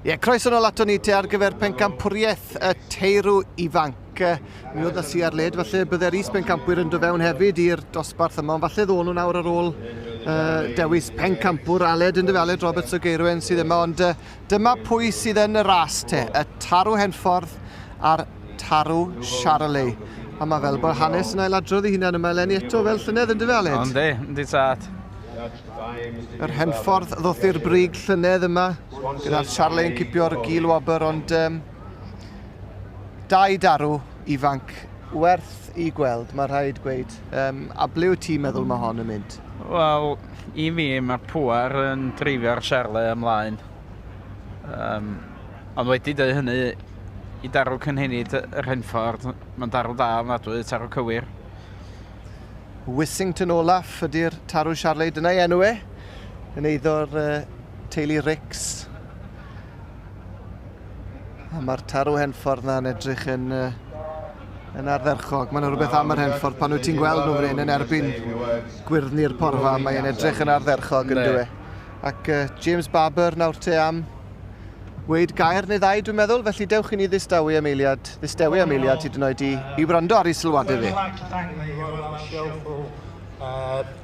Ie, croeso nôl ato ni te ar gyfer pencampwriaeth y teirw ifanc. Mi oedd si ar led, falle bydde'r is-bencampwyr yn dod fewn hefyd i'r dosbarth yma, ond falle ddôn nhw nawr ar ôl uh, dewis pencampwr Aled yn Aled Roberts o Geirwen sydd yma, ond uh, dyma pwy sydd yn y ras te, y Tarw Henffordd a'r Tarw Charolais. A mae fel bod hanes yn ailadrodd ei hunan yma eleni eto fel llynedd yn dyfe Aled? Yndi, yndi tad. Yr Henffordd ddoth i'r brig llynedd yma, gyda'r Charolais yn cipio'r gil wobr, ond um, dau darw ifanc werth i gweld, mae rhaid gweud. Um, a ble wyt ti'n meddwl mae hon yn mynd? Wel, i fi mae'r pŵer yn dreifio'r Charolais ymlaen. Um, ond wedi dweud hynny, i darw cynhenid yr Henffordd, mae'n darw da ofnadwy, tarw cywir. Wissington Olaf ydy'r tarw Charolais, dyna'i enw e, yn eiddo'r uh, teulu Ricks. A mae'r tarw Henffordd na'n edrych yn, uh, yn ardderchog. Mae'n rhywbeth am yr Henffordd pan wyt ti'n gweld nhw fan hyn yn erbyn gwyrddni'r porfa, mae'n edrych yn ardderchog yn dywe. Ac uh, James Barber nawr te am weud gair neu ddau dwi'n meddwl, felly dewch i ni ddistawi am eiliad, ddistewi am eiliad hyd yn oed i, i wrando ar ei sylwadau fe.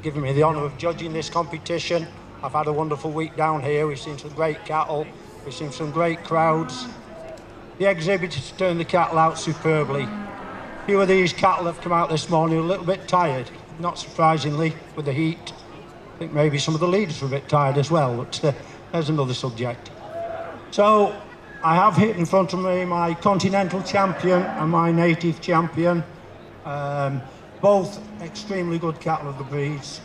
Giving me the honour of judging this competition. I've had a wonderful week down here. We've seen some great cattle. We've seen some great crowds. The exhibitors turned the cattle out superbly. A few of these cattle have come out this morning a little bit tired, not surprisingly, with the heat. I think maybe some of the leaders were a bit tired as well, but there's another subject. So I have here in front of me my continental champion and my native champion. Both extremely good cattle of the breeds.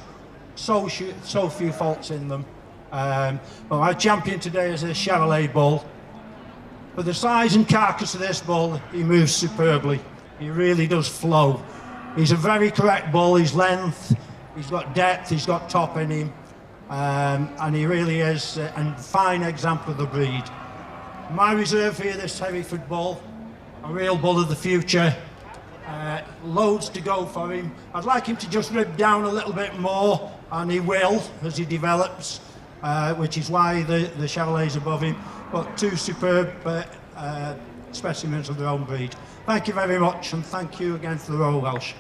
So, so few faults in them. But my champion today is a Charolais bull. For the size and carcass of this bull, he moves superbly. He really does flow. He's a very correct bull. His length, he's got depth, he's got top in him. And he really is a fine example of the breed. My reserve here, this Hereford bull, a real bull of the future. Loads to go for him. I'd like him to just rib down a little bit more, and he will as he develops, which is why the Charolais above him. But two superb specimens of their own breed. Thank you very much, and thank you again for the Royal Welsh.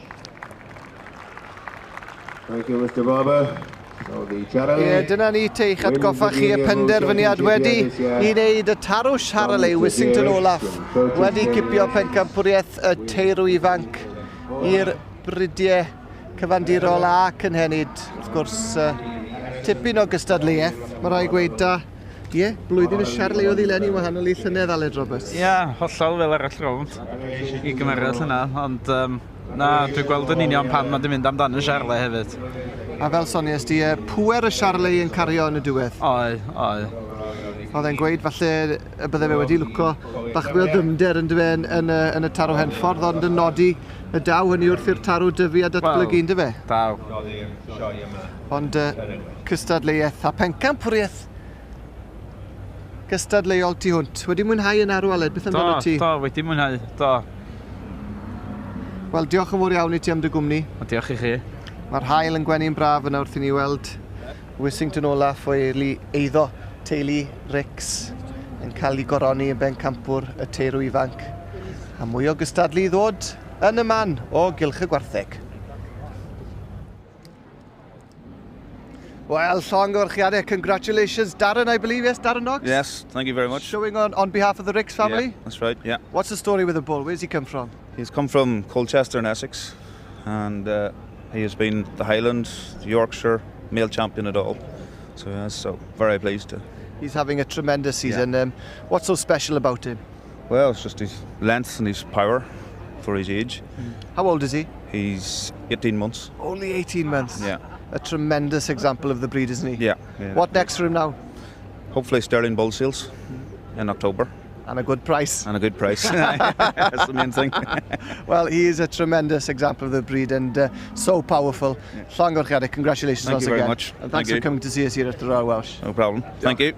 Thank you, Mr Barber. So the Charolais. Ie, dyna ni te i'ch atgoffa chi y penderfyniad wedi i wneud y tarw Charolais Wissington Olaf wedi cipio pencampwriaeth y teirw ifanc i'r bridiau cyfandirol a cynhenid. Wrth gwrs, tipyn o gystadleuaeth, mae rhaid gweud da. Ie, blwyddyn y Charolais oedd hi 'leni wahanol i llynedd, Aled Roberts. Ie, hollol fel arall rownd i gymeriad llynedd, ond um, na, dwi'n gweld yn union pan mae di mynd amdan y Charolais hefyd. A fel sonies di, pŵer y Charolais yn cario yn y diwedd. Oedd, oedd. Oedd e'n gweud falle y bydde fe wedi lwco bach fwy o ddyfnder yn dyfe yn, yn, y, yn y tarw Henffordd, ond yn nodi y daw hynny wrth i'r tarw dyfu a datblygu, well, yndyfe? Daw. Ond uh, cystadleuaeth a pencampwriaeth gystadleuol tu hwnt. Wedi mwynhau yn arw, Aled, beth amdano ti? Do, do, wedi mwynhau, do. Wel, diolch yn fawr iawn i ti am dy gwmni. O, diolch i chi. Mae'r haul yn gwenu'n braf yna wrth i ni weld Wissington Olaf o eiddo teulu Ricks yn cael ei goroni yn bencampwr y teirw ifanc. A mwy o gystadlu i ddod yn y man o Gylch y Gwartheg. Well, llongyfarchiadau, congratulations, Darren, I believe, yes, Darren Knox? Yes, thank you very much. Showing on behalf of the Ricks family? Yeah, that's right, yeah. What's the story with the bull? Where's he come from? He's come from Colchester in Essex, and he has been the Highland, the Yorkshire male champion at all. So, yes, so very pleased to. He's having a tremendous season. Yeah. What's so special about him? Well, it's just his length and his power for his age. How old is he? He's 18 months. Only 18 months? Yeah. A tremendous example of the breed, isn't he? Yeah. Yeah. What next for him now? Hopefully Sterling Bull Sales in October. And a good price. And a good price. That's the main thing. Well, he is a tremendous example of the breed and so powerful. Yeah. Llongyfarchiadau, congratulations thank once you very again. Much. And thanks Thank for you. Coming to see us here at the Royal Welsh. No problem. Thank you.